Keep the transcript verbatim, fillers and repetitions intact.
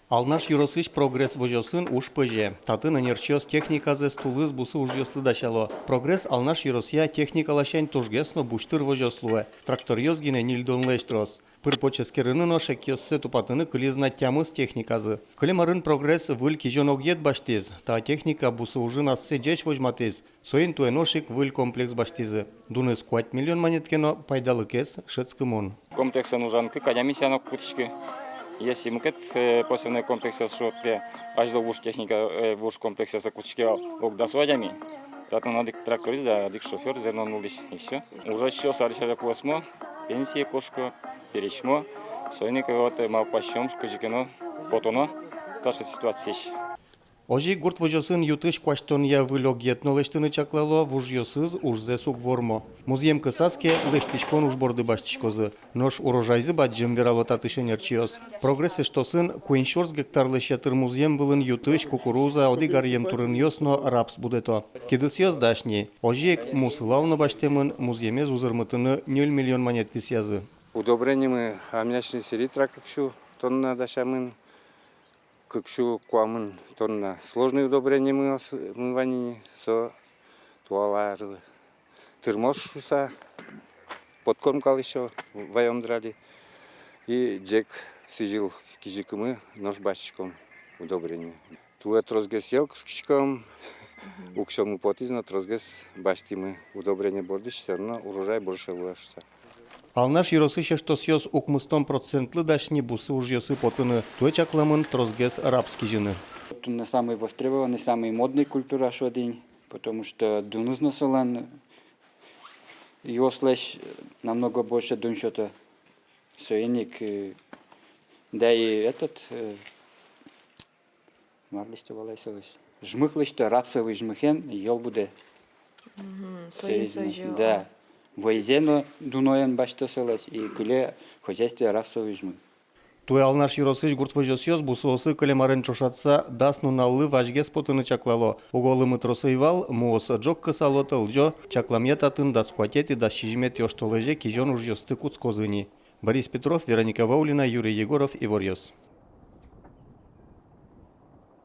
Алнаш ёросысь «Прогресс» возёсын уж пӧзе. Татын ӧнерчиос техниказэс тулыс бусы ужъёслы дасяло. «Прогресс» Алнаш ёросъя техника ласянь тужгес но бусьтыр возёс луэ. Тракторъёс гинэ ньыльдонлэсь трос. Пыр-поч эскерыны но шекъёссэ тупатыны кылиз на тямыс техниказы. Кылем арын «Прогресс» выль кизён огъет басьтӥз. Та техника бусы ужын ассэ ӟеч возьматӥз. Соин туэ нош ик выль комплекс басьтӥзы. Дуныз куать миллион манет ке но, пайдалыкез шӧдскымон. Комплексэн ужан кык адями сяна уг кутӥськы. Если мукет, э, посевной комплексэз шуод ке, азьло вуж техника, э, вуж комплексэз кутӥське вал ог дасо адями. Татын одӥг тракторист да одӥг шофёр зерно нуллӥсь, и всё. Ужасьёс арысь аре пуэсмо, пенсие кошко, пересьмо. Соин ик вот, э, малпаськом, кызьы ке но потоно таӵе ситуациысь. Озьы ик гурт возёсын ю-тысь куасьтонъя выль огъет но лэсьтыны чаклало, вужъёсыз ужзэс уг вормо. Музъем кысаз ке, лэсьтӥськон уж борды басьтӥськозы. Нош урожайзы бадӟым, верало татысь ӧнерчиос. «Прогресс» эштосын куинь сюрс гектарлэсь ятыр музъем вылын ю-тысь, кукуруза, одӥг аръем турынъёс но рапс будэто. Кидысъёс дась ни. Озьы ик мусылал но басьтэмын, музъемез узырмытыны ньыль миллион манет висъязы. Удобрениемы аммиачной селитра кык сю тонна дасямын. Кык сю куамын тонна сложный удобрениемы ос-, мы вань ини, со туала арлы тырмоз шуыса, подкормкалы ещё ваём драли. И ӟег сӥзьыл кизикымы нош басьтӥськом удобрение. Туэ тросгес йӧл кыскиськом, уксёмы потӥз но, тросгес басьтӥмы удобрение бордысь, всё равно урожай больше луэ шуыса. Алнаш ёросысь эштосъёс укмыстон процентлы дась ни бусы ужъёсы потыны, туэ чакламын тросгес рапс кизьыны. Туннэ самый востребованный, самый модный культура шуод ини, потому что дуныз но солэн юослэсь намного больше дун сёто. Соин ик, э, да и этот, э, мар лэсьто вал ай солэсь? Жмых лэсьто, рапсовый жмыхен йӧл будэ. Мгм, соин созё. Да. Вӧйзэ но дуноен басьто солэсь, и кыле хозяйстве рапсовый жмых. Туэ Алнаш ёросысь гурт возёсъёс бусыосы кылем арен ӵошатыса дас нуналлы вазьгес потыны чаклало. Уго лымы трос ӧй вал, муос ӝог кысало, тӧлӟо, чакламъя татын дас куатетӥ, дас сизьыметӥ оштолэзе кизён ужъёсты кутскозы ни. Борис Петров, Вероника Ваулина, Юрий Егоров, «Иворъёс».